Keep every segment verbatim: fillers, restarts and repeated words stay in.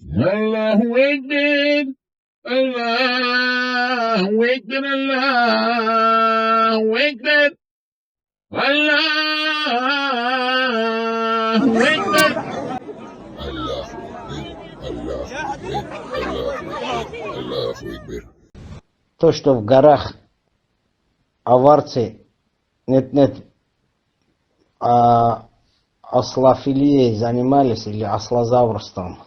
الله أكبر. الله أكبر. الله أكبر. الله أكبر. الله أكبر. الله أكبر. الله أكبر. الله أكبر. То, что в горах аварцы, нет-нет, а, ослофилией занимались или ослозаврством,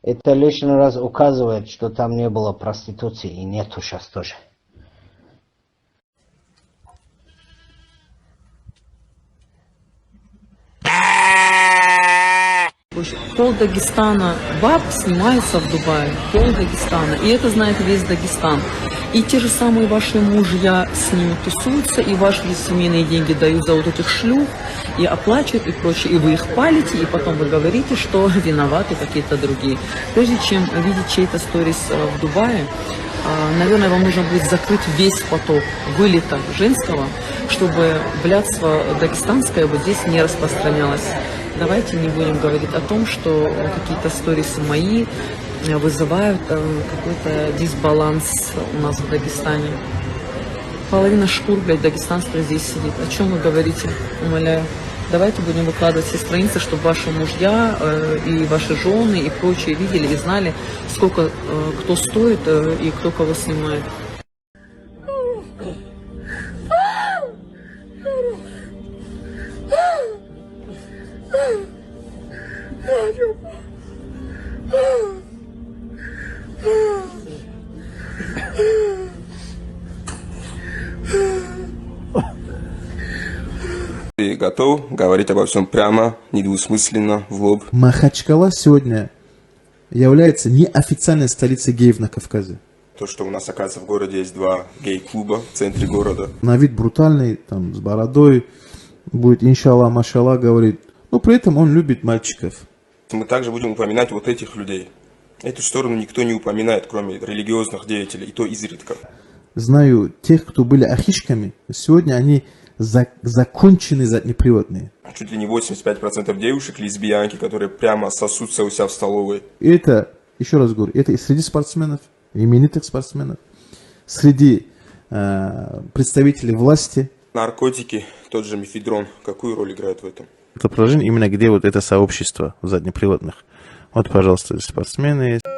это лишний раз указывает, что там не было проституции и нету сейчас тоже. В общем, пол Дагестана баб снимаются в Дубае. Пол Дагестана. И это знает весь Дагестан. И те же самые ваши мужья с ними тусуются, и ваши семейные деньги дают за вот этих шлюх, и оплачивают, и прочее. И вы их палите, и потом вы говорите, что виноваты какие-то другие. Прежде чем видеть чей-то сторис э, в Дубае, а, наверное, вам нужно будет закрыть весь поток вылета женского, чтобы блядство дагестанское вот здесь не распространялось. Давайте не будем говорить о том, что какие-то сторисы мои э, вызывают э, какой-то дисбаланс у нас в Дагестане. Половина шкур, блядь, дагестанских здесь сидит. О чем вы говорите? Умоляю. Давайте будем выкладывать все страницы, чтобы ваши мужья э, и ваши жены и прочие видели и знали, сколько э, кто стоит э, и кто кого снимает. И готов говорить обо всем прямо, недвусмысленно, в лоб. Махачкала сегодня является неофициальной столицей геев на Кавказе. То, что у нас, оказывается, в городе есть два гей-клуба в центре города. На вид брутальный, там, с бородой, будет, иншаллах, машаллах, говорить. Но при этом он любит мальчиков. Мы также будем упоминать вот этих людей. Эту сторону никто не упоминает, кроме религиозных деятелей, и то изредка. Знаю тех, кто были ахишками, сегодня они за, законченные заднеприводные. Чуть ли не восемьдесят пять процентов девушек лесбиянки, которые прямо сосутся у себя в столовой. И это, еще раз говорю, это и среди спортсменов, именитых спортсменов, среди э, представителей власти. Наркотики, тот же мефедрон, какую роль играет в этом? Это положение именно где вот это сообщество заднеприводных. Вот, пожалуйста, здесь спортсмены есть. Э,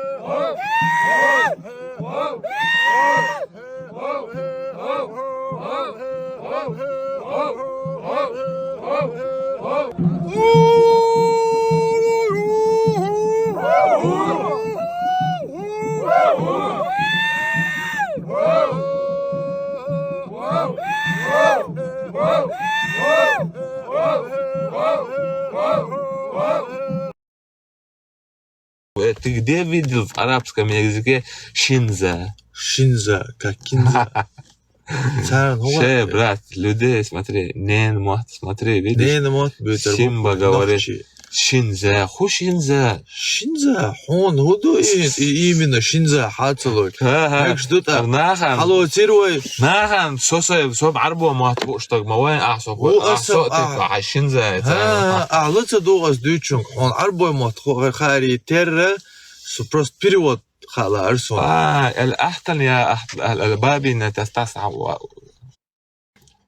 Ты где видел в арабском языке шинза? Шинза, как кинза. Царан хуа. Ше, брат, людей, смотри, нен мот, смотри, видишь? Нен мот бютер. Симба говорит. Шинза, ху шинза. Шинза, хун, худу и именно шинза, хацалой. Ха-ха. Мекш дута. Нахан. Хало цирвой. Нахан, сосой, соб арбо мот, бу штаг мавай, а соб. Ху а асаб, соб, а. А шинза, Ха, а лыца дугас дючунг, хун арбой мот, ху хари терра, су просто перевод хала арсон. А, ال أحتل يا أحتل، ال- البابي نتستاسع و-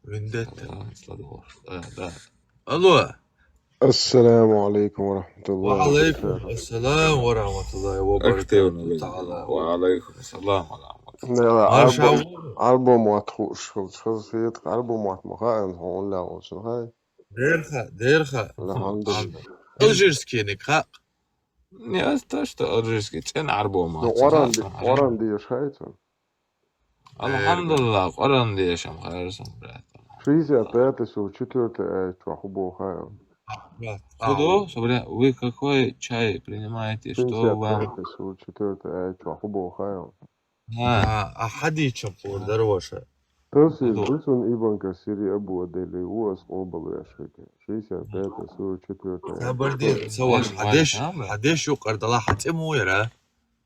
Виндетта. آه، أصلاً هو. آه، ده. Алло. السلام عليكم ورحمة الله وعليكم وبركاته. السلام ورحمة الله وبركاته. أكتبنا تعالى. وعليكم السلام ورحمة الله. لا لا ما شاء عربو الله. عربو موات خوش خلص خلص يدك عربو موات مخاين هون لا وش هاي. ديرخا، ديرخا. الحمد لله. Алжирский никак. Не то, что алжирский, чен арбо мот. Ну, оран ди оран диеш хайтун. الحمد لله, оран диешам, хайрсан, брат. Шестьдесят пятый сур четвертый ай чуаху бохаем. Куда? Собря, вы какой чай принимаете? Что вам? Шестьдесят пятый сур четвертый ай чуаху бохаем. А, А, а хадичам пур дарваша. Тасил бусун ибанка сири абу адели уас обал яшхаке. Шестьдесят пятый сур четвертый ай. Сабардин, саваш, Вай, хадеш, вай, хадеш юкъар дала хатим уйра.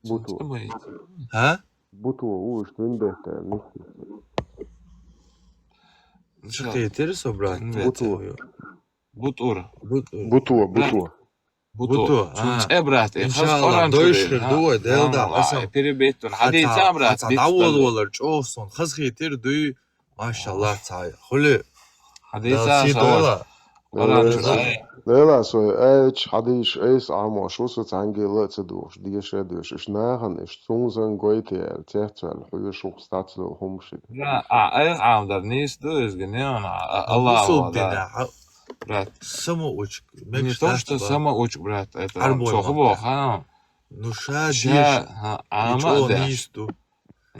Буту. Что боитесь? А? Буту уш тунде тани. Шахи терсо, брат. Нет. Буту. Бутур. Буту. Бутуа, бутуа. Буту. Буту, цун а. ЦӀе, брат, э, хаза Иншаллах, Къуръан дойш чура, хир а. Ду вай, Делда, Ага, Ӏасан. Перебеттун. Хьа Хьадийца, ца, брат, хьа ца дицдалу. ДӀаволавалар чӀогӀа сон хаза хийтира дуй. Машаллах, ца хули. Хьадийца, Дала сий савар. Дойла. Къуръан Дела чура. сой, Дела сой, айч, хьадийш, айс, Ӏамош, вуса цхьанга ла ца духуш, деша а доьш. Иш нахана, иш цунсан гойтаяьлла, цецваьлла, хьоьшух стацдолу хӀума шига. Я, а, айх Ӏамдар, нийса ду изга, не он, а, а, Аллаху Бусул Акбар. Дина, а, Брат. Самоучка, Не мегаш то, дац, что ба. Самоучка, брат, это Хьарбой цо махка. хӀу боху, ха? Ну, ша Ша, деш, ха, и Ӏама чӀо деш. нийса ду.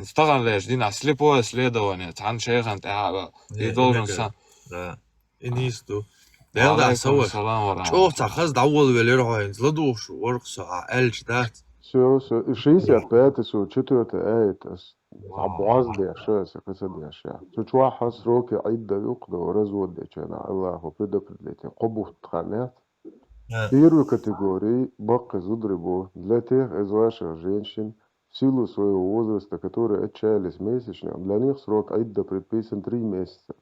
Стаган леш, дина слепое следование, цхьана шайхан тӀехьа, Не, и должен имега. са. Да. И нийса ду. Делда Алейкум савар. салам ва рахматуллах. ЧӀогӀа ца хаза дӀаволавелира хьо, хӀинца ладугӀуш варх со, а, аьлча дац. Всё, всё. И шестьдесят пятый, со четвёртый аят, ас Вау. Цхьа бӀоз деш, аса кхин ца деш, я. Цу чохь хьан сроки Ӏидда юкъа до, развод дечарна, Аллаху предопределить, кхо бутт хан яц. А. Первой категории баккхий зударий бу, для тех из ваших женщин, в силу своего возраста, которые отчаялись в месячных, для них срок Ӏидда предписан три месяца.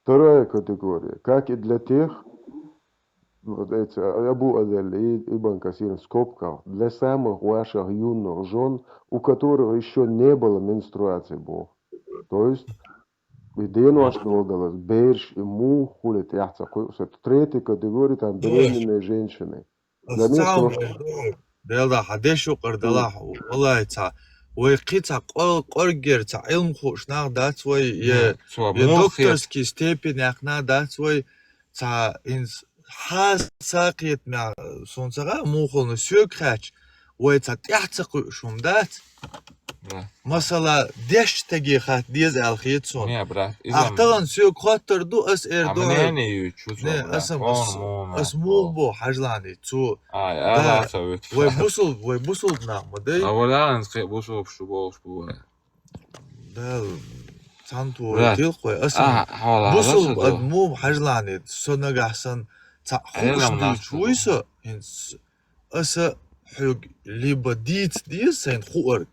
Вторая категория, как и для тех, вот эти, Абу Адель и Ибн Касир в скобках, для самых ваших юных жён, у которых ещё не было менструации, боху. То есть, и денош долдалас, берш, и муха хуьлу тӀехь ца кхуьуса. Третья категория, там, беременные женщины. Ас Для них цхьа срок хӀума деш ду, Делда, хьан деш юкъара далахь, валлай, ца, вай кхин ца къо-, къорггера ца Ӏилма хууш нах дац вай, я, Нет, цо я муха хет? докторский степенях нах дац вай, ца, инс, хьа са кхетамехь, суна ца гӀа, муха хилла соьга хаьттича, вай ца тӀехь ца кхуьуш хӀума дац. Да. Масала, дешчу стаге хатта деза аьлла хета суна. Не, брат, иза Ахь м-, тахана соьга хоттар ду, ас эр а ду хьуна. мнение ю, чу цо, Не, брат, аса м-, кхона ас, муха ас муха боху хьажлани, цо. Ай, Да, ала ца вуьту. вай бусул-, вай бусулба нах ма дай. А вала анс кхе бусулба шу бохуш бу вай. Да, цхьана тхо Брат, тилкхой, аса а, м-, хьола бусулба аса ад ду. Муха хьажлани, со нагахь сан цхьа Ай, хуъуш нам дуьйцуш нах вуй ду. со, хӀинца аса хьоьга либо дийца деза сайн хуъарг.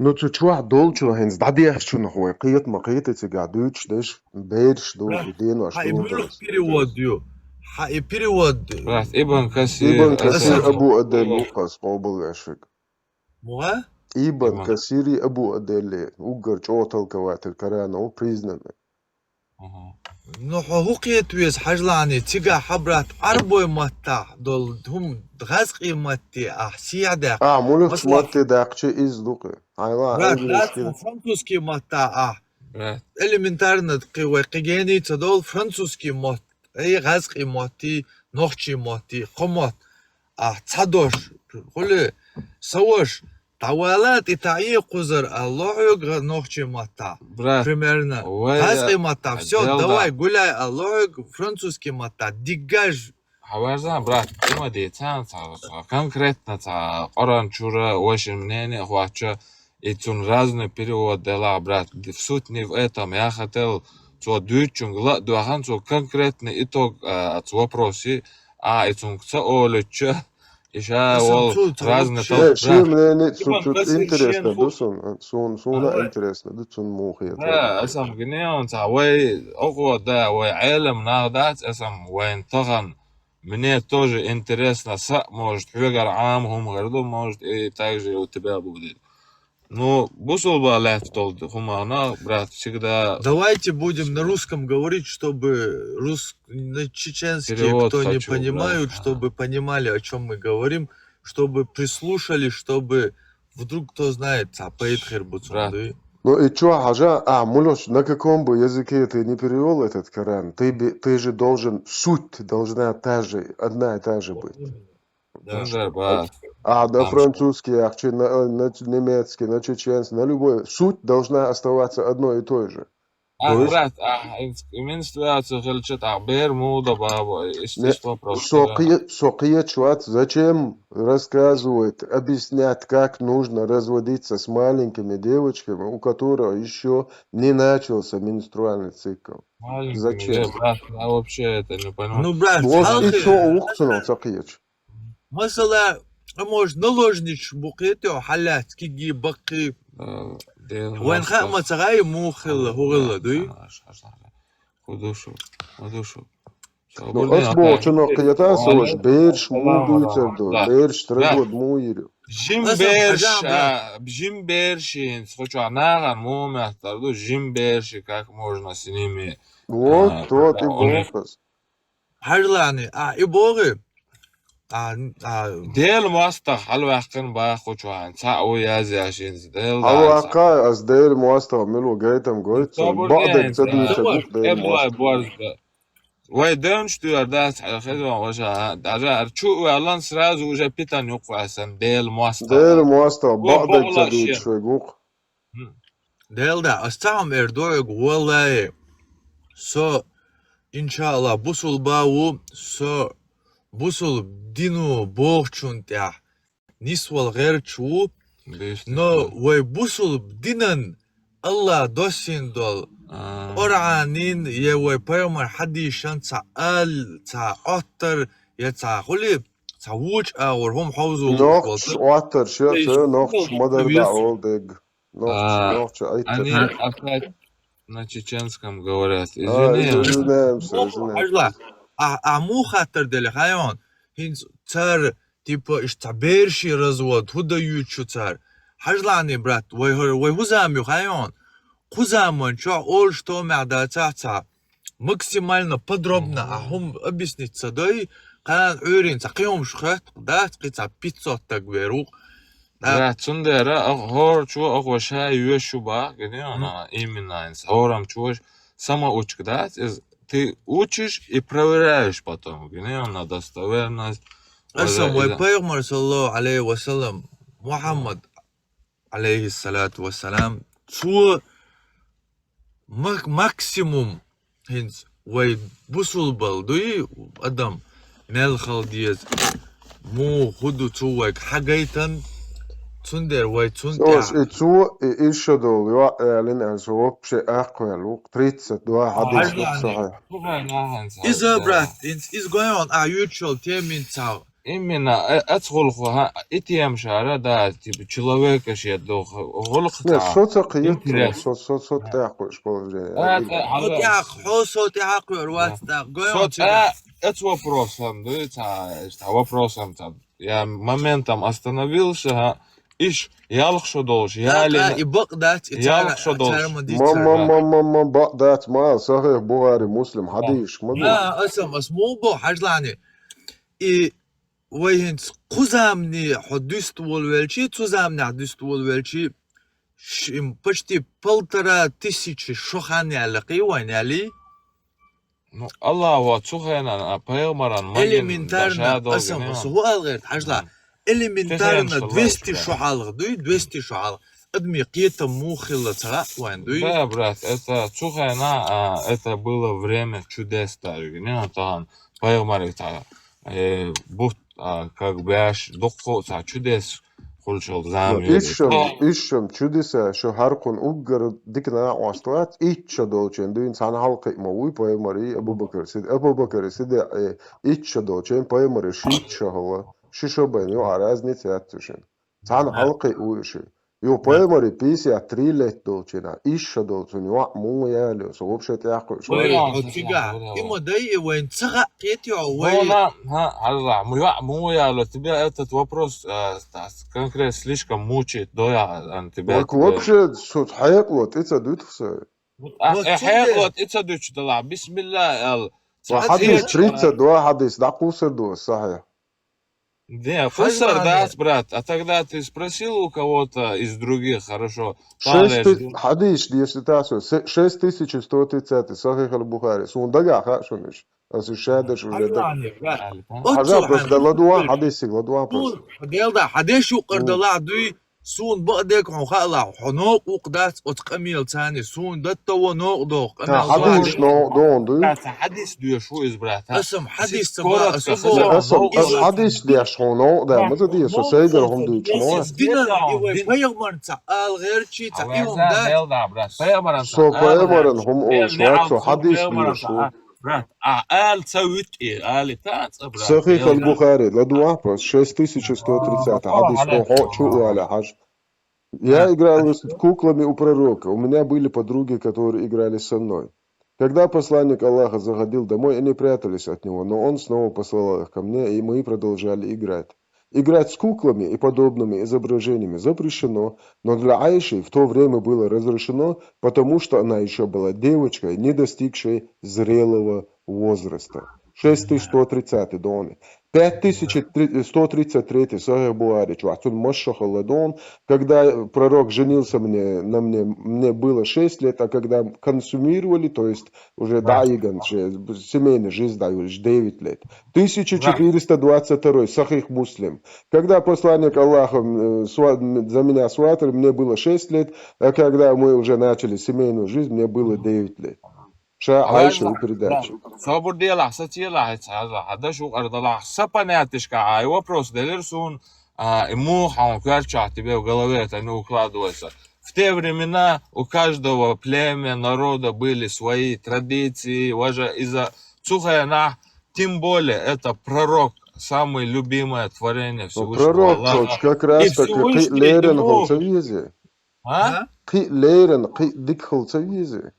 Ну, цу чохь долчун хӀинца дӀадехначунах вай кхета ма кхета цигахь дуьйцуш дерш, бераш ду, Брат, и денош хьан и ду, муьлха дерш. перевод ю? Хьан и перевод? Брат, Ибн Касир, Ибн Касир, Аса- Абу Адель ву хаза къобалвеш верг. Муха? Ибн Ибн. Касири Абу Аделли, уггар чӀогӀа толкователь Корана ву, признанный. Аха. Ну, хьо хӀу кхета веза хьажлани, цигахь хьан брат Ӏарбой маттахь долу хӀума гӀазкхий матте ахь сехьа даьккхи. А, муьлххачу Масала, матте даьккхича иза ду кхин. Хьайла брат, английский. Лаьцна французский маттахь ахь. Брат. Элементарно, кхин вай кхин гений ца долу французский мотт, ай, гӀазкхий моттий, нохчий моттий, кхо мотт. Ахь ца дош, хули, са ваша, дӀавала тӀе таӀе кхузара аьлла хьоьга нохчий маттахь. Брат, Примерно. вай, ГӀазкхий маттахь. Всё, Делда. давай, гуляй аьлла хьоьга французский маттахь. Диггаж. Хьаварзан, брат, и ма де, цхьаьна ца, ца, конкретно ца, Къуръан чура, ваша мнение хӀоттача, и цунна разный перевод делахь, брат. В суть не в этом. Я хотел, цо дуьйцучуьнга ла а доьхна, цо конкретный итог, а, цу вопросе, а, и цунга ца олучча, и ша Аса вол цу, цу разный вообще тол-, Э, шен брат. мнение, цу, Ибн цу Касир интересно шен ду ху- сун, сун, суна Давай. интересно ду, цун муха хета. Да, аса м-, гинеон ца, вай, окхо, да, вай Ӏелам нах дац, аса м-, вайн тахана. Мне тоже интересно, са, может, хьоьгара Ӏама хӀума хир ду, может, и так же у тебя будет. Ну, бусулба лаьтта долу хӀуманах, брат, всегда Давайте будем на русском говорить, чтобы рус-, на чеченский, Перевод кто не хочу, понимают, да, чтобы ага. понимали, о чём мы говорим, чтобы прислушались, чтобы вдруг, кто знает, ца пайда хир бу цунна, Брат. да? Ну и чё, хьажа, а, муьлххачу, на каком бы языке ты не перевёл этот Коран, ты бе-, ты же должен, суть должна та же, одна и та же быть. Да. Дар, брат. А, на Там французский яхчи, на, на немецкий, на чеченский, на любой. Суть должна оставаться одной и той же. А, То есть брат, а, менструация хилча, а, бер муда баба, Не, естество просто, со да. кхе-, со кхечу вац, зачем рассказывать, объяснять, как нужно разводиться с маленькими девочками, у которых ещё не начался менструальный цикл? Маленький Зачем? Музей, брат, я вообще это не понимаю. Ну, брат, Вот хьалхе и чё ухтунул ца кхечу? Масала, а может, наложничаш бу кхетий, хьалаьцна кигий, баккхий? Э, Дела Вайн массо хаамаца гӀай муха хилла, хӀу гӀилла дуй? Аш, аш, аш, аш. ХӀу ду шу, хӀу ду шу. Ну, ас боху чунах кхетар со, бераш муха дуьйцур ду, бераш тӀера гӀод муха йир ю? Жима бераш, а, жима бераш хӀинца кху чохь нахана муха моьттур ду, жима бераш, как можно с ними, вот, а, то тӀе боху ас. Хьажалахь, а, и боху, а, а, Делан мостагӀа хьалаваьккхина боху кху чохь, цхьаъ ву язъеш хӀинца, Делан дацахь. Хьалаваьккхина ас Делан мостагӀа, мила ву гайтам гойту суна, бакъдерг ца дуьйцург ву-кх Делан мостагӀа. Вай девнаш туьйр дац, хьан хезон ваша, а, даже ара чу а ваьллан, сразу уже питана юккъе сан, Делан мостагӀа. Делан мостагӀа, бакъдерг ца дуьйцуш вайга ву-кх. Делан да, ас цхьа хӀума эр ду хьоьга, валлахӀи, со, иншааллахӀ, бусулба ву, со бусулба дино бохучунна тӀехь нисвала гӀерташ ву, но вай бусулба динан АллахӀа доссийна долу Къуръанан я вай пайхамар хьадисашан цхьа ала, цхьа Ӏоттар, я цхьа хуьлий, цхьа вочу агӀор хӀума хьовзо лууш волу. Нохчаша Ӏоттарш яц, нохчаша ма-дарра дӀа олу дегга. Нохчаша, нохчаша Ӏиттар. Они опять на чеченском говорят. Извини. Извиняемся, извиняемся. Хьажалахь, а, а муха хаттар делла хьайна? ХӀинца цара, типа, иштта цхьа бераший развод, хӀун дан юьйцу цара? Хьажалахь, брат, вай хӀара, вай хӀун зама ю хьайна? Кху заман чохь олуш томехь дацахь цхьа максимально подробно, а хӀума объяснить ца дой, кхана Ӏуьйрина цхьа кхин хӀумаш хоьтту, дац кхин цхьа пятьсот стаг вер ву-кх. Да, цундела а хӀорчо а вай ша йоьшу бахьа, гинний, именно хӀорамчо самоучка дац, иза ты учишь и проверяешь потом, гинний, на достоверность. Аса вай пайхамар, саллаллаху Ӏалайхи ва саллам, Мухьаммад, Ӏалайхиссалату вассалам, цо мак-, максимум хӀинца вай бусулбал дуй адам мел хала деза, муха хӀун ду цо вайга хьагайтан, цундела вай цунна тӀехь. И цо, и иза шо долу йоӀ аьллина, аьлла, со вообще аккхаваьлла ву-кх, тридцать два хьадис ду-кх сахьихь. Иза, брат, хӀинца иза гойон, а юьйцуш йолу тема хӀинца цхьа Именно, э, оцу гӀуллакхо, хьан, и тема шара, да, типа, человека шен доху гӀуллакх. Нет, цхьа со ца кхета, интерес. Со, со, со тӀаккха уьш положение. А, тӀаккха, хьо тӀаккха, хьо со тӀаккха кхоьру вац тӀаккха. Гой со он цигахь. Оцу вопросом, да, цхьа, цхьа вопросом, цхьа, я моментом остановился, хьан, иш, ялх шо долуш, я, тӀаккха, и бакъ дац, и ялх цара, шо долуш. Цара ма дийцара. Ма, ма, ма, ма, ма, бакъ дац, ма, сахьихь Бухари, Муслим, хьадисаш, ма ду. А, аса, ас муха боху, хьажалахь. И Вай хӀинца кху замане хьо дуьста волавелчий, цу заманехь дуьста волавелчий, ш-, им, почти полтора тысячи шо хан яьлла кхий вайн, яьллий? Ну, Аллахо цу хенан, а, пайхамаран магин элементарно, аса, аса хӀу ала гӀерта, хьажалахь. Элементарно двести шо хьалха дуй, двести шо хьалха. Адамийн кхетам муха хилла ца хаьа вайн дуй? Да, брат, это цу хенан, а, это было время чудес даже, гинний, тахана пайхамаран цхьа, э, бутт, а, как бы аш дуккха а цхьа чудес хуьлуш йолу зама ю иза. Ишшам, ишшам чудеса шо хьаркхун уггар дика накъост вац, итт шо долчун дуьйна цхьана хьалкхиъ ма вуй пайхамарий, Абу-Бакр Сид-, Абу-Бакр Сиддикъ, э, итт шо долчун пайхамарий шийтта шо хилла. Ши шо байна юкъа разница яц цу шин. Цхьана хьалкхиъ вуй ши. Юха пайхамарий пятьдесят три лет долчунна, ишша долчун йоӀ муха ялайо, со вообще тӀаккха уьш. Ой, хьо цигахь, и ма дай, и вайн ца хаьа кхетий хьо, вай. Вона, ха, хьажалахь, ма йоӀ муха ялайо, тебе этот вопрос, а, конкретно слишком мучает, да, я, а, тебя. Так вообще, со хьекъало тӀе ца дуьту со. А, э, хьекъало тӀе ца дуьтуш далахь, бисмилла аьлла. Ва хьадис, тридцать два хьадис, дӀакхуссур ду ас сахьихь. Не, кхуссур дац, брат. А тогда ты спросил у кого-то из других, хорошо. Шесть тысяч, хьадис, если та со, се-, шесть тысяч сто тридцать, Сахих аль-Бухари. Суна дагахь хаьа шуна уьш. Ас уьш шадаш уже даг. Хьажа просто, ладуван хьадисиг, ладуван просто. Дел да, хьадеш юкъара далахь дуй, Суна бакъдерг хьуна хаалахь, хьо новкъа ву-кх дац оцу къамелаца, суна датта во новкъа доху къамел. Хьадисаш новкъа доху дуй? Ца хьадис доьшу иза, брат, а? Аса-м хьадис ца боху, аса боху. Аса, аса хьадис деш хьуна новкъа дац, ма ца деза, со сайгара хӀума дуьйцуш ма вац. Динан, и вай пайхамарна ца ала гӀертачий, ца и хӀума дац. Хьавеза, Дела, брат, пайхамарна ца ала гӀертачий. Со пайхамарна хӀума олуш вац, со хьадис доьшу. Брат, а, ала ца вуьту и, ала и таца, брат. Сахих аль-Бухари, ладуван просто, шесть тысяч сто тридцать хьадис, хьо чу а ваьлла хьажа. Я играл с куклами у пророка. У меня были подруги, которые играли со мной. Когда посланник Аллаха заходил домой, они прятались от него, но он снова посылал их ко мне, и мы продолжали играть. Играть с куклами и подобными изображениями запрещено, но для Аиши в то время было разрешено, потому что она еще была девочкой, не достигшей зрелого возраста. Шесть сто тридцатый доны. Пять тысяч сто тридцать третий Сахих Бухари, чувак, тут Мошоха Ладон, когда пророк женился мне, на мне, мне было шесть лет, а когда консумировали, то есть уже даиган, же семейная жизнь, да, уже девять лет. Тысяча четыреста двадцать второй Сахих Муслим. Когда посланник Аллаха м, сва- м, за меня сватали, мне было шесть лет, а когда мы уже начали семейную жизнь, мне было девять лет. Ша Айша и передача. Собур делахь, са телахь, хьа даш укъар далахь, са понятишка, ай вопрос делир сун, а, ему, хьон кварчах тебе в голове это не укладывается. В те времена у каждого племя, народа были свои традиции, важа из-за цухаянах, тем более это пророк, самое любимое творение Всевышнего Пророк Аллаха. Коч как раз И как Всевышний Лерен ему- Холцевизе. А? Кхи Лерен, кхи Дик Холцевизе.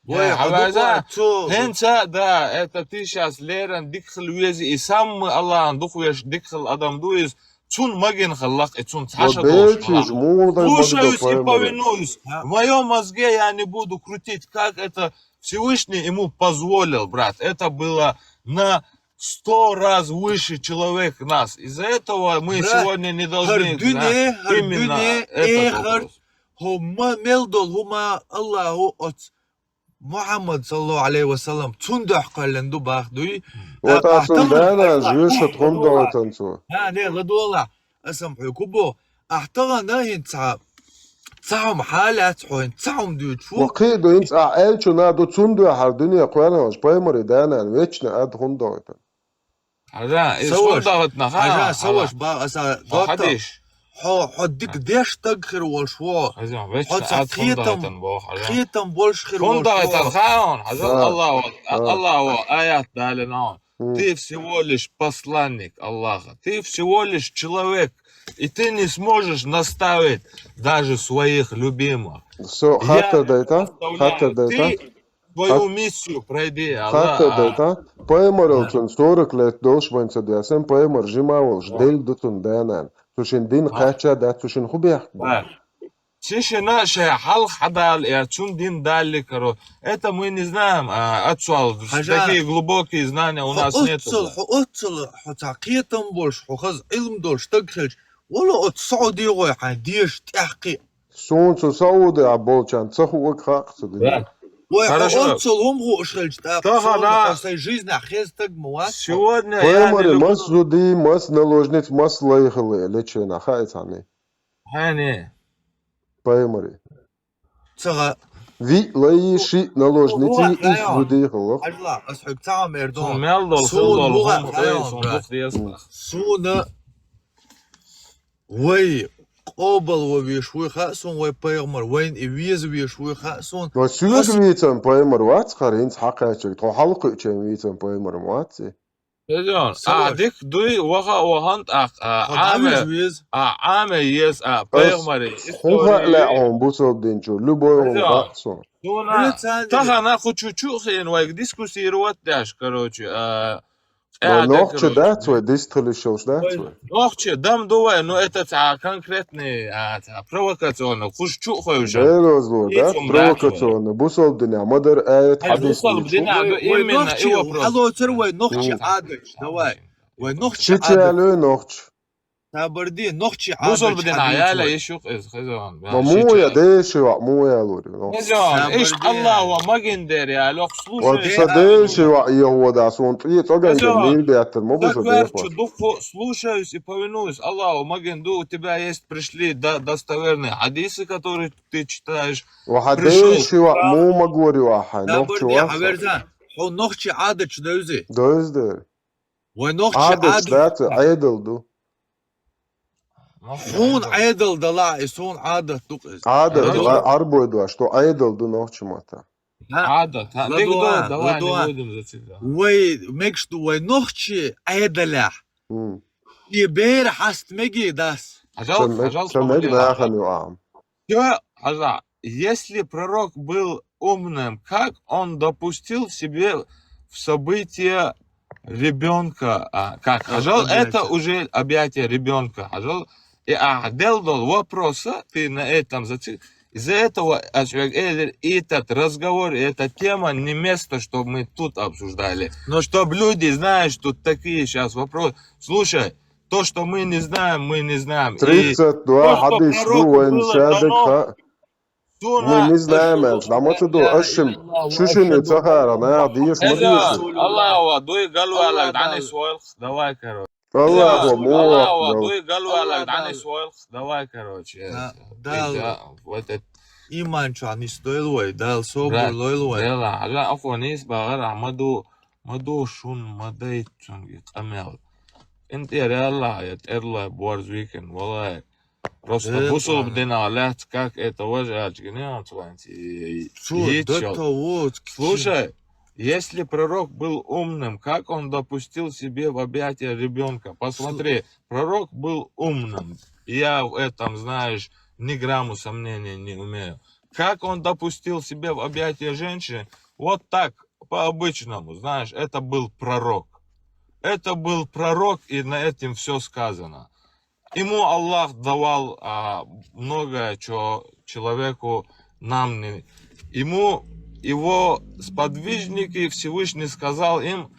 Вай, Э, хьаваза, хьадуга цо. хӀинца, да, это ты сейчас Лерен дикхал вези, и самый Аллах'ан духвеш дикхал адам ду из, цун магин халлах, и цун цхьаша Бечиш, мулдай Слушаюсь и магда повинуюсь. Да. В моем мозге я не буду крутить, как это Всевышний ему позволил, брат. Это было на сто раз выше человек нас. Из-за этого мы Брат, сегодня не должны Хардуне, знать именно Хардуне, этот Эхар, вопрос. Хумма мелдол, Хума Аллаху от Мухаммад саллаллаху алейхи ва саллам, цун дохкален ду бах дуй. Вот асун дана, жуйшат хунда танцу. Да, не, ладула. Асам хьу кубо. Ахтагана хин ца. Цаум халят хун, цаум дучу. Ва кхи ду инц а элчу на ду цун ду Хардуне кхуяна, паймари дана, вечно ад хунда. Хажа, из Саваш. хунда на Хажа, ха. саваш ба аса дота. Хадиш. Хо, хо дик деш таг хир волш во. Хажа, Хо вечно ца ад хунда хитам, тан бо хажа. хитам больш хир волш Хунда тан во. хаон, хажа Да. Аллаху, Да. Аллаху аят дале наон. М. Ты всего лишь посланник Аллаха. Ты всего лишь человек. И ты не сможешь наставить даже своих любимых. Со Я хатта дайта, оставляю. Хатта дайта. Ты свою Хат- миссию пройди, Хатта Аллах. дайта. Паймарал цун сорок лет долш ванца диасен, паймар жима волш, дел ду цун данан. Цушин дин кача да, цушин хубях. Да. Тишина ше халх хадал, я цун дин дали каро. Это мы не знаем, а, отцвал. Хажа. Такие глубокие знания у нас нет. Оццол, хо оццол, хо ца хитам больш, хо хаз илм долш таг хилч. Вала от Сауди гой ха деш тяхки. Сунцу Сауди а болчан, цаху ок хакцу. Да. Вай, Хорошо. Оццол хум гуш хилч та. Та хана. Сай жизнь а хез таг муа. Сегодня я не Паймари люблю. Мас зуди, Мас наложниц, Мас лайхалы, лечена, хайцани. Хани. Паймари. Цага. Ви лайи ши наложници Ура, иш хайон. зуди халах. Ажла, ас хок цаам эрдон. Сон мел дол, Сон сон дол, буга, сон хайон, дол, сон брат. дол, дол, дол. Суна. Вай, къобал ва виш вуй ха сун, вай пайгмар, вайн и виз виш вуй ха сун. Но сюг вицам паймар вац харинц хакачек, то халкы чем вицам паймар ваци. Эдон, а Саваш. дик дуй, ваха вахан, а, а, Хо давиз аме, виз. а, аме ес, а, пайгмари. Хуха ла он бусол динчу, любой он вацу. Суна, Лицанди. Тахана хучу чухин, вай дискуссировать даш, короче, а, Но э, нохчи короче. Да, цой дистхлишилш, да, цой. Нохчи, дам дувай, ну это ца конкретный, а, ца провокационный, хуш чухой уже. Берозлу, да, Ицум провокационный. Бусол диня, мадар аят А хадис бусол дичу. дина, Вай, да, вай именно нохчи, и вопрос. алло, цер вай нохчи Мгм. адач, давай. Вай нохчи Чичи адач. Алю нохч. Табарди нохчи Бусол адач. дина, Хадис яла вай. ешук из хазон. Ма муя деши ва, муя лури. Хазон, иш Сабарди. Аллах ва магин дер, я лох, Вот слушай. са деши ва, я вода, сон три цоган Хазон. мир бятер, ма бусол Таквар деши. чудуху, слушаюсь и повинуюсь. Аллах ва магин ду, у тебя есть, пришли до-, достоверные хадисы, которые ты читаешь. Ва Пришёл. Деши ва, му магори ва, хай, нохчи Табарди, ва. хаверзан. Хо нохчи адач дойзи. Дойздер. Вай нохчи Адат, адач. да, айдал ду. Хун айдал дала, и сун адат дук из. Адат, Адат. ва, арбой ду, а что айдал ду нохчи мата. Да. Адат, а, Ладуа, биг ду, давай не ладуа. будем зацикливаться. Вай, мекш ду вай нохчи айдалях. М. И бер хаст меги дас. Хажал, Цамек, хажал, цамек хажал. нахани ам. Всё, хажа, если пророк был умным, как он допустил себе в события ребенка. А, как? Хажал, это уже объятие ребенка. Хажал, и а, делал вопросы, ты на этом зацик. Из-за этого а, человек, э, этот разговор, эта тема не место, чтобы мы тут обсуждали. Но чтобы люди, знаешь, тут такие сейчас вопросы. Слушай, то, что мы не знаем, мы не знаем. И 32 то, что حد يشدو пророку وين было شادك дано, ها суна, Мы не знаем то, это. Нам это что أشم. شو شنو تخيل أنا ديش ما Эля, ديش. Аллаху, дуй галвалаг, дани сойл, давай, короче. الله هو Аллаху, موفق. дуй галвалаг, дани сойл, давай, короче. Да, Это, да, да, вот это, иман чуан ис дойл вай, дал собур брат, лойл вай. Эля, ага, афонис багар, а, маду, маду шун, мадей чун, амел. Инте реально, я терлай, борз викен, валай. Просто Эля, бусул ладно. Дин алят, как это уважать, не он тванти. Чё, до того, Слушай, если пророк был умным, как он допустил себе в объятия ребенка? Посмотри, пророк был умным. Я в этом, знаешь, ни грамму сомнения не имею. Как он допустил себе в объятия женщины? Вот так, по-обычному, знаешь, это был пророк. Это был пророк, и на этом все сказано. Ему Аллах давал а, многое, что человеку нам не... Ему его сподвижники Всевышний сказал им,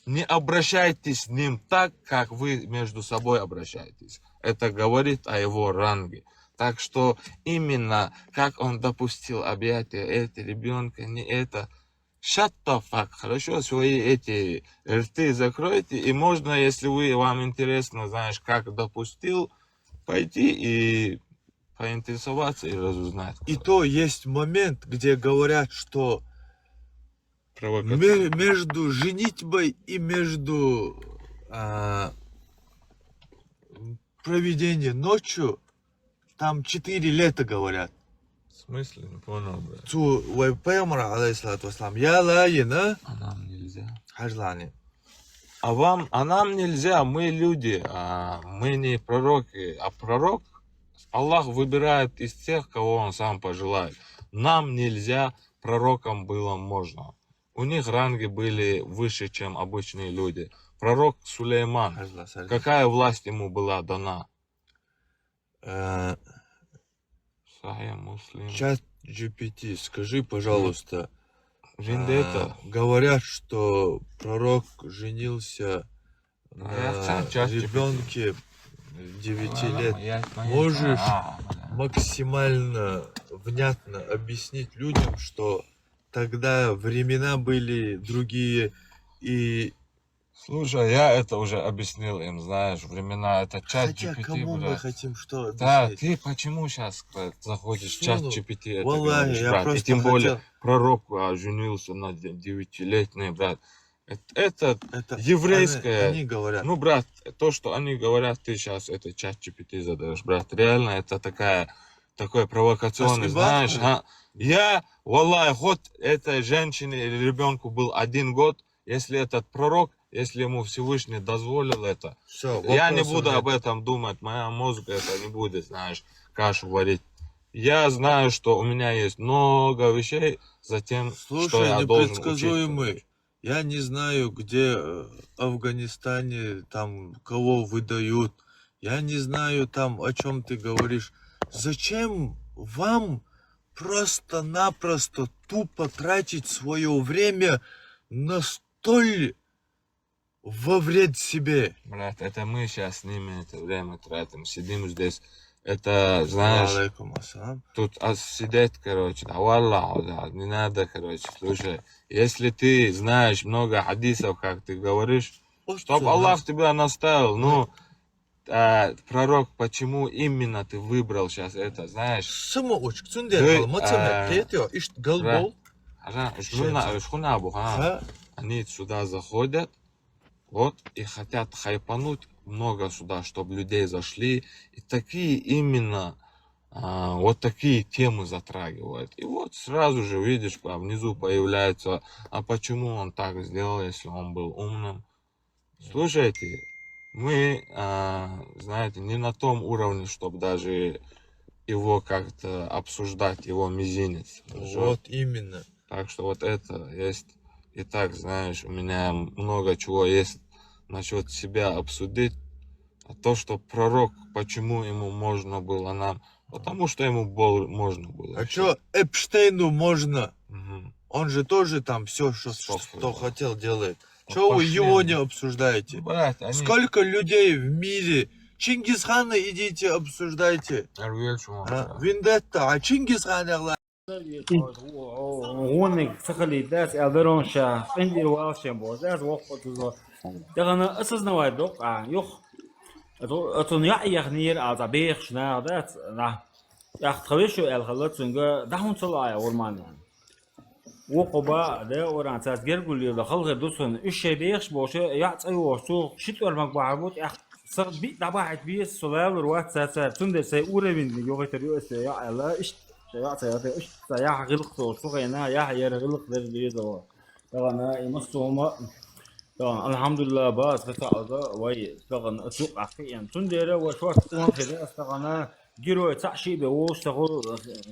не обращайтесь с ним так, как вы между собой обращаетесь. Это говорит о его ранге. Так что именно как он допустил объятия этой ребенка, не это. Shut the fuck, хорошо, свои эти рты закройте, и можно, если вы, вам интересно, знаешь, как допустил, пойти и поинтересоваться и разузнать. И то есть момент, где говорят, что Провокация. ме- между женитьбой и между а, проведением ночью там четыре лета говорят. В смысле? Не понял, брат. Цу вай пайгамбар алейхиссалату вассалам. Я лайна, А нам нельзя. хажлани. А вам, а нам нельзя, мы люди, а мы не пророки, а пророк, Аллах выбирает из тех, кого он сам пожелает. Нам нельзя, пророкам было можно. У них ранги были выше, чем обычные люди. Пророк Сулейман, Хажла, сарди. Какая власть ему была дана? Э, Сахих Муслим. Чат G P T, скажи, пожалуйста. Вендетта. А, говорят, что пророк женился А я на сам чат G P T. Ребенке девяти лет. Можешь максимально внятно объяснить людям, что тогда времена были другие, и Слушай, я это уже объяснил им, знаешь, времена это чат хотя G P T, кому мы брат. Хотим что Да, объяснить? Ты почему сейчас заходишь в чат Слушай, G P T, это валлахи, говоришь, я брат? И просто тем более хотел- пророк а, женился на де- девятилетней, брат. Это, это Это еврейское. Они, они говорят. Ну, брат, то, что они говорят, ты сейчас это чат G P T задаешь, брат. Реально, это такая, такой провокационный, Спасибо. Знаешь, а? Я, валлахи, хоть этой женщине или ребенку был один год, если этот пророк, если ему Всевышний дозволил это, Все, я не буду об этом думать, моя мозг это не будет, знаешь, кашу варить. Я знаю, что у меня есть много вещей за тем, что Слушай, я должен непредсказуемый. учить. Я не знаю, где э, в Афганистане там кого выдают. Я не знаю там, о чем ты говоришь. Зачем вам просто-напросто тупо тратить свое время на столь во вред себе? Брат, это мы сейчас с ними это время тратим, сидим здесь. Это, знаешь, Алейкум ассалам. Тут а, сидеть, короче, да, валлахи, да, не надо, короче, слушай. Если ты знаешь много хадисов, как ты говоришь, чтоб Аллах тебя наставил, ну, а, пророк, почему именно ты выбрал сейчас это, знаешь? Сама учкцун Ты, дер, мацам а, тетё, ишт галбол. Ага, шхуна, шхуна бу, ха? Ха? Они сюда заходят, вот, и хотят хайпануть много сюда, чтобы людей зашли. И такие именно, а, вот такие темы затрагивают. И вот сразу же, видишь, а, внизу появляется, а почему он так сделал, если он был умным? Слушайте, мы, а, знаете, не на том уровне, чтобы даже его как-то обсуждать, его мизинец. Вот именно. Так что вот это есть. И так, знаешь, у меня много чего есть насчет себя обсудить. А то, что пророк, почему ему можно было нам, потому что ему было, можно было. А чё Эпштейну можно? Мгм. Он же тоже там все, что, что хотел, делает. Чё вы его не обсуждаете? Блядь, они... Сколько людей в мире? Чингисхана идите обсуждайте. Арвел чё? А, Вендетта, а Чингисхан ягла. Гунник сахали дас элдерон ша, пендир вал шен бо, дас вохпо тузо. Дагана осознавать док, а, юх. Ато, ато я яхнир, а, за бех шна, дас, на. Ях тхавешу эл халат сунга, дахун цала ай орман. Вокъоба, да, оран цас гергуллира халгъе дусон, уьш шей бехш боше, яъ цӀайвош цу, шит ормаг бахьар бут, ях сагъ би дабахьит биес, со лавлур вац цаца, цунде сай уровень йогъитар юэсе, яъ ала, ишт, яъ ца, яъ ца, ишт ца, яъ гъилх со, цу гъена, яъ яр гъилх дер биезава. Тагъана, и массума, тагъана, алхамдулилла, бас, хата алда, вай, тагъана, ацук ахи, ям. Цундера, ва шварт, уан хида, тагъана, Герой цаӀ шиъ бе волуш ца гъо,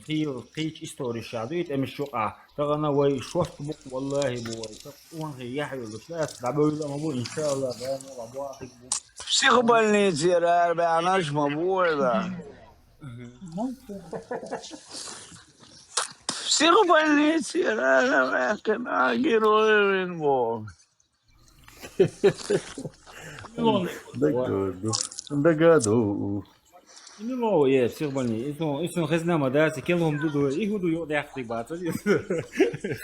хийла кхийча история ша ду, и тӀемаш юкъа. Тагъана вай шорт бу, валлахи бу вай. Ца къонахий яхь йолуш, дац, дӀабевлла ма бу, иншалла, даим ма бу, ахик бу. Психбольницера арабаьхнаш ма бу вай, да. Психбольницера арабаьхкина герой вин бу. Дагадо. Дагадо. Именно, е, психбольни. Исун, исун хезна ма даси, келгьум дуду, ихуду юкъ дяхтик бацади.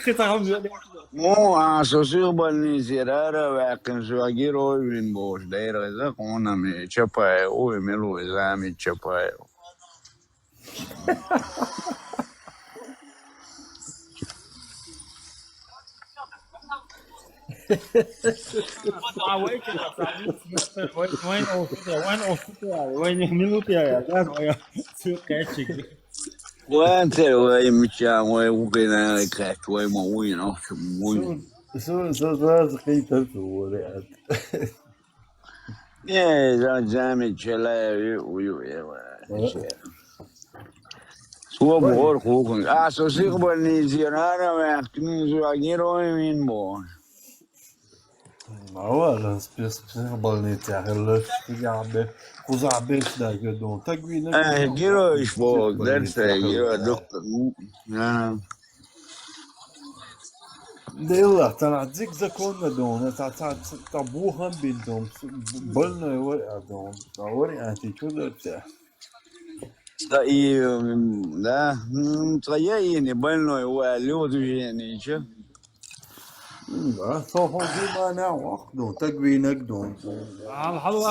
Хитагьум юкъ дяхтик. Му, а, со психбольницера ара вакъин, со герой вин бош, дайра за къонами, Чапаев, ой, милуй, Замит Чапаев. Вайн тер вай мича, вай угина кат, вай ма уйна, вай. Су, су, су, су, су, су, Э, за Замит Чалаев, ю, ю, ю, э, Суо бугъар хукун. А, со психбольницера ара ваьккхина, со герой вин бу. Ава, спец-, психбольница хилла, кузахбе, кузахбеш даге дон. Так вина. Э, герой иш бу, дерсай, герой, доктор. А. Да и Аллах, тана дзик законна дона, та, та, та, та бухан бин дон, больной вариант дон, та вариант и чудо те. Та и, м, да, м, та я и не больной, ва, люди же не че. М, да, со хо ди ма на вах дон, так винак дон.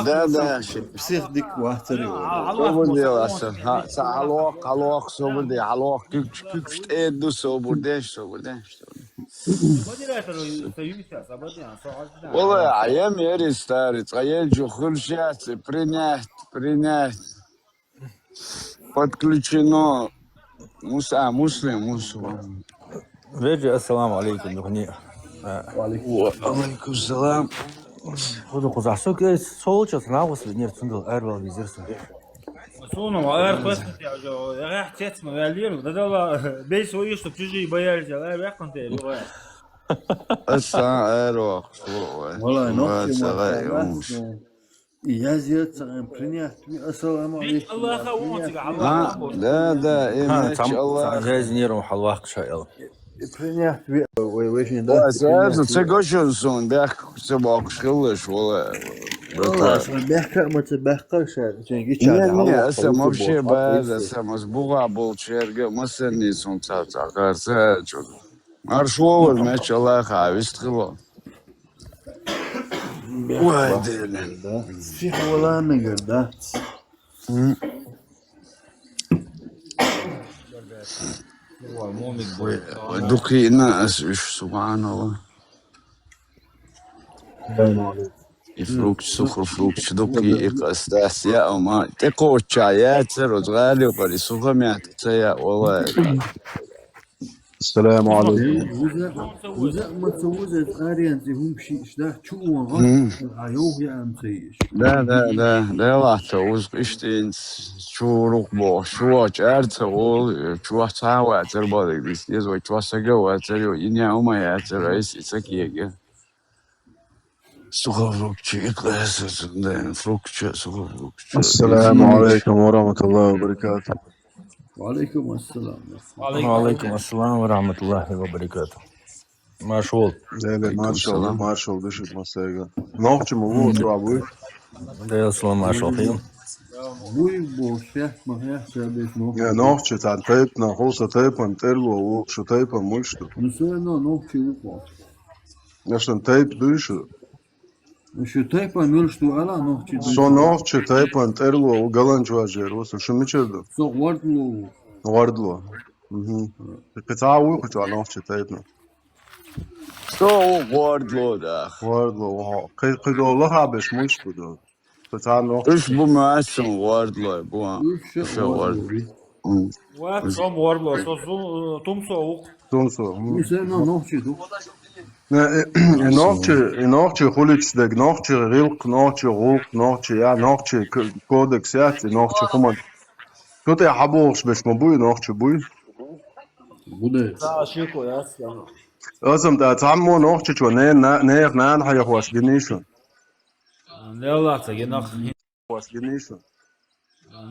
Да, да, ши. Псих дик вахтари. Собур де, аса. Ха, са, хьалох, хьалох, собур де, хьалох, куьк, куьк, тӀеду, собур де, собур де. Вала, а я мери старый, цӀа ел жо хуьлуш яц, принять, принять. Подключено. Мус-, а, Муслим, Муслим. Вежа, ассаламу алейкум, духни. А. Ва алейкум салам. Худа, худа, су ке, сол чо, сна гус, не, цундал, ар вал визир су. Суна, ар пас, я жо, я цец, ма, я лир, да, да, ла, бей свои, чтоб чужие боялись, я, я, я, я. Аса, ар вал, вала, ну, ма, сала, юмш. Язъяц цаан принять ви, ассаламу алейкум. Аллаха вон цига, Аллаха. А, да, да, э, ха, меч цам, Аллах. Цам язъяц нерву хьалвакъ шаъ эл. Принять ви, вай, вай, шин, да. Ва, сразу ца гошун сун, бяхка ца боккхуш хилалаш, вала. Вала, шин бяхка ма ца бяхка ша, шин гича. Не, не, аса вообще база, аса мас бугъа болчерга, масанни сун ца, ца, харса, чу. Марш вовар, меч Аллаха, вист хило. Вай, дерин. Да. Психолог мегар, да? М. Вай, дукхийна ас уьш, субханалла. И фрукт, суху фрукт, дукхий и къас дас, я, ама, тӀекхочча, я, царо, гӀали, къари, суху мят, ца я, вала. السلام Уза, عليكم. уза, уза ма ца вуза, ареанци хӀум ши иштта чу вон гӀо, Мгм. а йовхи амцаеш. Да, да, да, да, латта, уз иштинц, чу рух бо, чу чарца ол, чу цава цар балик дис, ез вай чу сага ва цар, йо, иня ума я цар, айс ица киеге. Сухо фрукчи, иклас, да, фрукчи, сухо фрукчи. السلام عليكم ورحمة الله وبركاته. Ва алейкум ассалам. وعليكم السلام ورحمة الله وبركاته. Маршал. Леле, маршал, маршал, дышит масайга. Нохчи му ву, чуа буй? Да, салам, маршал, хил. Буй бо, шех, ма хех, шабеш нохчи. Я, нохчи, тан тайп, на хуса тайпан, терло, ву, шу тайпан, муй шу. Ну, всё равно нохчи ву. Нашан тайп дуй шу. Ну, шу тайпан мюл, что ала нохчи дуй. Со нохчи тайпан, терло, ву, галанч важер, ву, со шу мичерду. Со вардло ву. Вардло. Мгм. Кыца ву, кыца нохчи тайпна. Со ву вардло да. Вардло, ву. Кы-, кыдо лаха беш муй шу да. Кыца нохчи. Уж бу масын вардло, бу. Уж шу Шу вардло. Вардло. М. Ва, сом вардло, со зу-, тумсо вук. Тумсо. М. Ну, всё равно нохчи ду. Э, э, и нохчи, и нохчи хулич дег, нохчи гилк, нохчи гулк, нохчи я, нохчи к-, кодекс я, и нохчи хуман. Тут я хаболш беш ма буй, нохчи буй. Буде. Са шико, я, я. Азам да, таммо нохчи чо, не, на, не, нан хая хваш, гинишо. Лела, ца генах. Хваш, гинишо.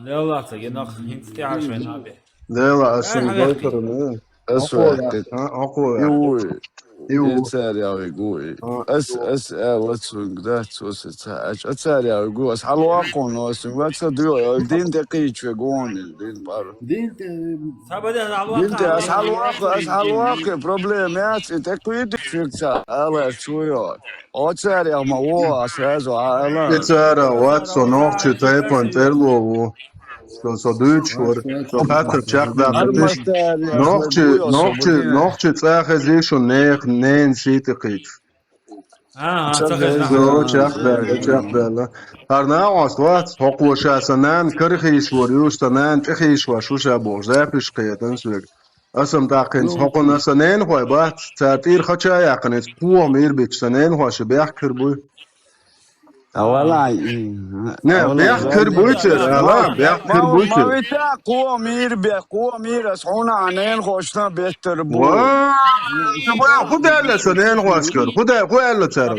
Лела, ца генах, хинц тяшве набе. Дела, а Ай, син ай, гойтер, не? Ас Акъола, ваьккхит. а, акъола. Иуй. Иу. Ицар яви гуй. А, Ас, иу. ас, а, лацунг, да, цус, ца, ач, ацар яви гуй. Ас халвакъун, ас, ваца дуй, дин те къичве гуни, дин пар. Дин те, Сабаде Дин те, ас халвакъ, ас халвакъ, проблема яц, и те къуйди швекца, ала шуйо. Оцар я ма во, ас разу, ала. Ицара, вац, со нохчи тайпан терло ву. Со, со дуйч вар, со хатар чах да, Ар битиш. мастар, я, Нохчи, хуй, нохчи, особенно. Нохчи цахе зишун нех, нен сити къич. А, а, Со, ца хезна. со, чах да, чах да, ла. Харна ос вац, хокъо ша са нан кырхиш вар, юш са нан тихиш вар, шуша бо, запиш къиятан свек. Асам тахин, хокъо на са нен хой бац, ца тир хача яхнес, пуа мир бич са нен хой, ша бях кыр буй. Авала. Не, бях кыр буй тер, ала, бях кыр буй тер. Мавита, къуа мир бе, къуа мир, ас хуна анен хошна беттер бу. Ва, худа ла са нен хош кыр, худа, ху ла цар.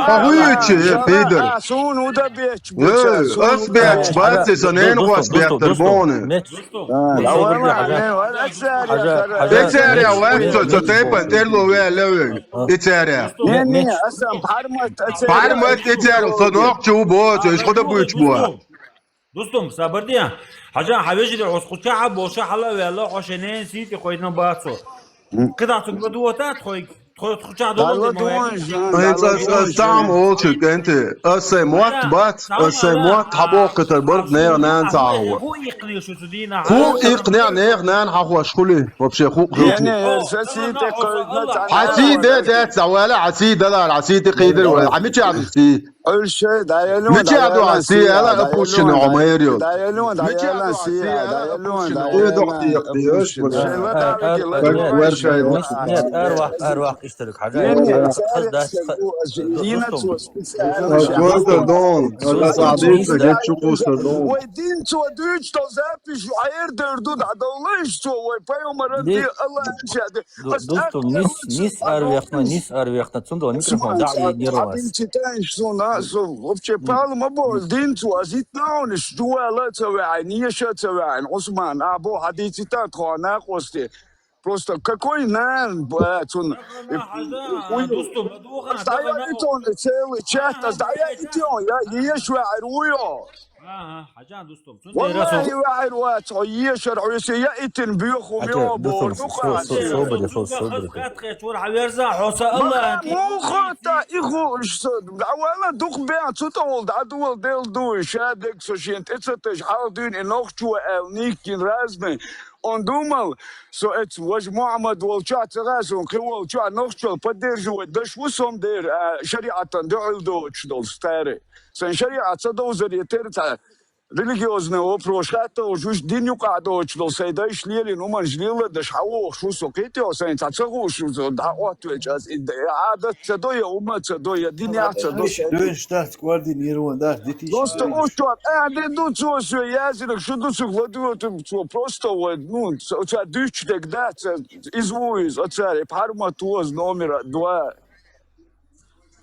Ха хуй чи, пидер. Сун уда беч. Эй, ас беч, бац, са нен хош беттер боны. Ицаря, вац, со, со тайпан терло ве леве. Ицаря. Не, не, асам пармат, Пармат ицар, со нохчи у бо, со иш худа буйч бо. Дустум, сабар дия. Хажа, хавежри, ос хуча, боша, хала, вела, хошенен, сити, хойна, бацо. Кыда цугла дуота, хой, хой, хуча, дола, Ай, ца, ца, там олчу кенте. Асай мот бац, асай мот хабо кытар бар, не, нан цао. Ху ик не, не, нан хахуаш хули, вообще ху, ху. Не, не, сити, Хати де, де, цавала, хати далар, хати те къидир, ва, ами чам си. Мича ду аси, ала апушин омайрио. Мича ду аси, ала апушин. Ой, дохти, ёш, Нет, нет, нет, арвах, арвах, историк. Хажа, хаз дас, дустум. Гонтер дон, ала садиса, гет чукуса дон. Ой, дин цо дуч, то запись, аэр дерду, да, да, лыш, цо, ой, поем, ради, Аллах, Ду-, дустум, нис, нис арвехна, нис арвехна, цундала микрофон, да, и не рвас. Читаешь, что на, что вообще палма бол, дин цо, азит науниш, жуала цавайн, еша цавайн, Осман, або хадици та тхона кости. Просто какой нан, бацун. Дустум, Стояли тон целый час, а стояли тон, я ешва руё. Ага, хажан, дустум. Валлахи, ваъир вац, ешар, уйсе я итин бюху мё бор. Собри, собри. Хатхе чур хаверза, хоса Аллах. Мухата, иху, что, да, вала, дух бя, цутовол, да, дувол, дел дуй, шадек, со шен, тецатеш, халдюн, и нохчу, эл, никин, разный. Он думал, что это ваш Мухаммад волча, царас, он криволча, нохчу, поддерживать, даш вусом дер, а, шариатан, да, эл, дочь, дол, старый. Сан шариат, са дозер, я терца, религиозный вопрос хатталуш, уьш дин юкъахь доцуш долу сайн дайша лелийна хӀуманаш леладеш хьан вохуш ву со, кхетий хьо, сайн цхьа ца хууш ву со, дӀа а оттавечу ас и д-, Ӏадат ца до я, хӀума ца до я, динехь ца до. Дуьйнаш дац, кӀордина йир ван дац, дитийша. Просто уьш чохь тӀаьхьа де ду цо соь яздинарг, шу ду цуьнга ладоьгӀу цо, просто вай, ну, ца дуьйцуш дерг дац, иза ву иза, оцара, и пхьармат ву аса номера два.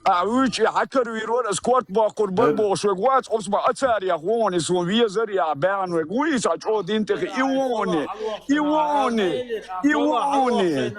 Ахь вуьйчу и хьакарвийр вара, ас корта боккхур бара бохуш верг вац, Ӏусман, ацарех вон и суна везар, и ахь баьхна верг ву, и цхьа чӀогӀа дин тӀе хи-, и вон и, и вон и, и вон и.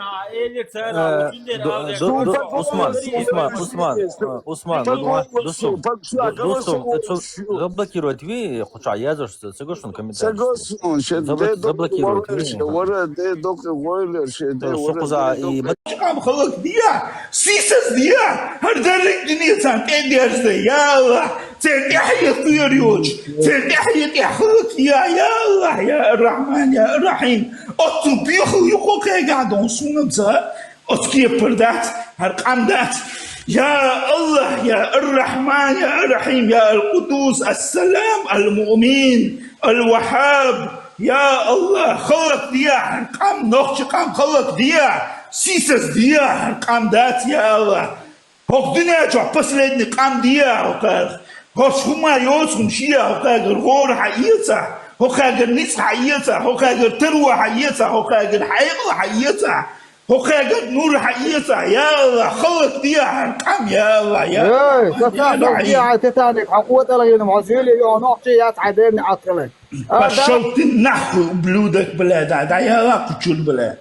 Э, ду-, ду-, ду-, Ӏусман, Ӏусман, Ӏусман, э, Ӏусман, ладугӀа, дусум, ду-, дусум, э, цу заблокировать ви, кхуча язаш, ца го шун комментарий. Ца го шун, ше, Забл-, де доккхи заблокировать ви. Вара, де доккхи войла, ше, де вара, де доккхи. Къам халкъ дия, сийсаз дия, хӀара дерриг дуьне царна тӀедерза, я Аллах, церан тӀаьхье кхоьрур йоцуш, церан тӀаьхье тӀехь халкъ я, я Аллах, я Ар-Рахьман, я Ар-Рахьим. Оццул бехал ю кху кхегахь дон суна ца, оцу кепара дац, хӀара къам дац. Я Аллах, я Ар-Рахьман, я Ар-Рахьим, я Ал-Къудус, Ас-Салам, Ал-Муъмин, Ал-Ваххаб, я Аллах, халкъ дия, хӀара къам, нохчи къам халкъ дия, сийсаз дия, хӀара къам дац, я Аллах. ХӀокху дуьнен чохь последний къам дия хӀокхарах. ХӀорш хӀума йоцу хӀума шия хӀокхагара гӀора хьаэца, хӀокхагара ницкъ хьаэца, хӀокхагара таро хьаэца, хӀокхагара хьекъал хьаэца, хӀокхагара нур хьаэца, я Аллах, халкъ дия хӀара къам, я Аллах, я Аллах, я Аллах. Эй, Титаник, хьан къотӀалгӀина, хьо зуьйли йо, нохчий яц хьан дерни Ӏаткъала. Пошёл ты нахуй, ублюдок, бля, да, да, я Аллах, кучур, бля.